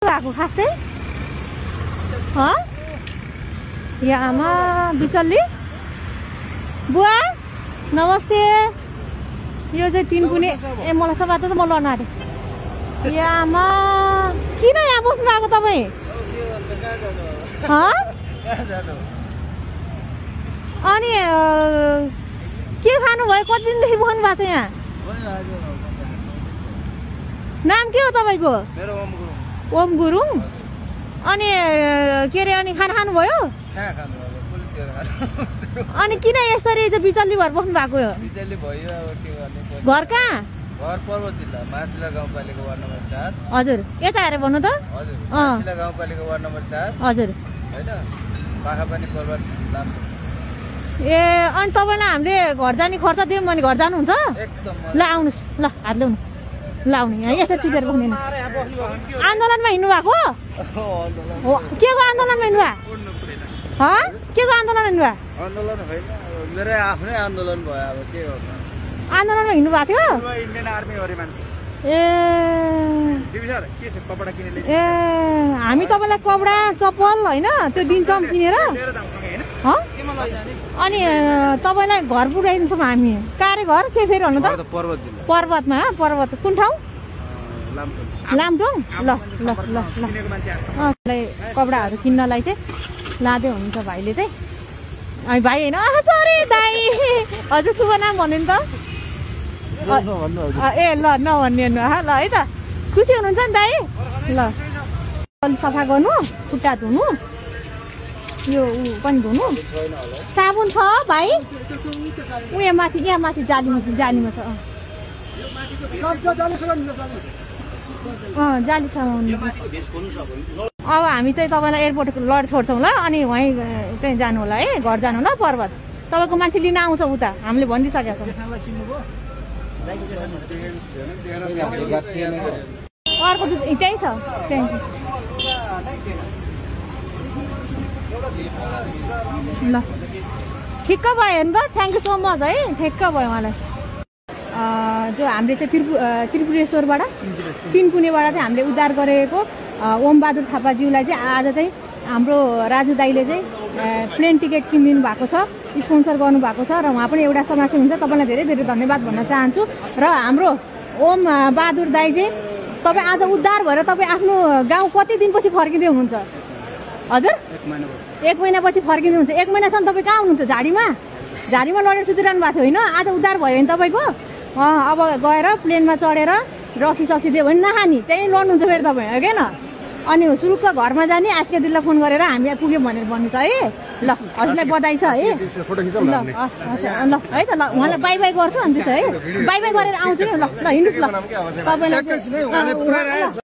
आएको खास चाहिँ यहाँ आमा बिचल्ली बुवा नमस्ते यो चाहिँ तिनकुने ए मलाई सबै त म लड्न आँटेँ यहाँ आमा किन यहाँ बस्नु भएको तपाईँ अनि के खानुभयो कति दिनदेखि बस्नु भएको छ यहाँ नाम के हो तपाईँको ओम गुरुङ अनि के अरे अनि खाना खानुभयो अनि किन यसरी चाहिँ बिचल्ली भएर बस्नु भएको हो घर कहाँ घर पर्वत जिल्ला मासिला गाउँपालिका वार्ड नम्बर 4 हजुर यता हेरेर भन्नु त हजुर मासिला गाउँपालिका वार्ड नम्बर 4 हजुर हैन पाखापानी पर्वत नाम ए अनि तपाईलाई हामीले घर जाने खर्च दियौँ भने घर जानुहुन्छ एकदम ल आउनुस् ल हात ल्याउनु ल आउनु यहाँ यसरी चितेर बस्नु आन्दोलनमा हिँड्नु भएको हो के को आन्दोलनमा हिँड्नु भएको के को आन्दोलन हिँड्नु भएको आन्दोलन होइन मेरो आफ्नै आन्दोलन भयो अब के गर्नु आन्दोलनमा हिँड्नु भएको थियो इन्डियन आर्मी गरे मान्छे ए हामी तपाईँलाई कपडा चप्पल होइन त्यो दिन्छौँ किनेर अनि तपाईँलाई घर पुऱ्याइदिन्छौँ हामी कहाँ रे घर के फेरि भन्नु त पर्वतमा पर्वत कुन ठाउँ लामटोङ ल ल ल ल कपडाहरू किन्नलाई चाहिँ लाँदै हुनुहुन्छ भाइले चाहिँ अनि भाइ होइन सरी दाइ हजुर शुभ नाम भन्नु नि त ए ल नभन्ने ल है त खुसी हुनुहुन्छ नि दाइ ल अलिक सफा गर्नु खुट्टा धुनु यो पनि धुनु साबुन छ भाइ यहाँ माथि जालीमा छ जाली छ अब हामी चाहिँ तपाईँलाई एयरपोर्ट लड छोड्छौँ ल अनि वहीँ चाहिँ जानु होला है घर जानु होला पर्वत तपाईँको मान्छे लिन आउँछ उता हामीले भनिदिइसकेका छौँ अर्को त्यहीँ छ त्यहीँ ल ठिक्क भयो नि त थ्याङ्क यू सो मच है ठिक्क भयो मलाई जो हामीले चाहिँ त्रिपुरेश्वरबाट तिनकुनेबाट चाहिँ हामीले उद्धार गरेको ओम बहादुर थापाज्यूलाई चाहिँ आज चाहिँ हाम्रो राजु दाईले चाहिँ प्लेन टिकट किनिदिनु भएको छ स्पोन्सर गर्नुभएको छ र उहाँ पनि एउटा समाजसेवी हुन्छ तपाईँलाई धेरै धेरै धन्यवाद भन्न चाहन्छु र हाम्रो ओम बहादुर दाई चाहिँ तपाईँ आज उद्धार भएर तपाईँ आफ्नो गाउँ कति दिनपछि फर्किँदै हुनुहुन्छ हजुर 1 महिनापछि फर्किनुहुन्छ 1 महिनासम्म तपाईँ कहाँ हुनुहुन्छ झाडीमा लडेर सुतिरहनु भएको थियो होइन आज उद्धार भयो नि तपाईँको अब गएर प्लेनमा चढेर रक्सी सक्सी दियो भने नखानी त्यहीँ लड्नुहुन्छ फेरि तपाईँ हो किन अनि सुरुक्क घरमा जाने आजकै दिनलाई फोन गरेर हामी पुग्यौँ भनेर भन्नु छ है ल हजुरलाई बधाई छ है ल है त ल उहाँलाई बाई बाई गर्छु अनि त्यसो है बाई बाई गरेर आउँछु नि ल हिँड्नुहोस् ल तपाईँलाई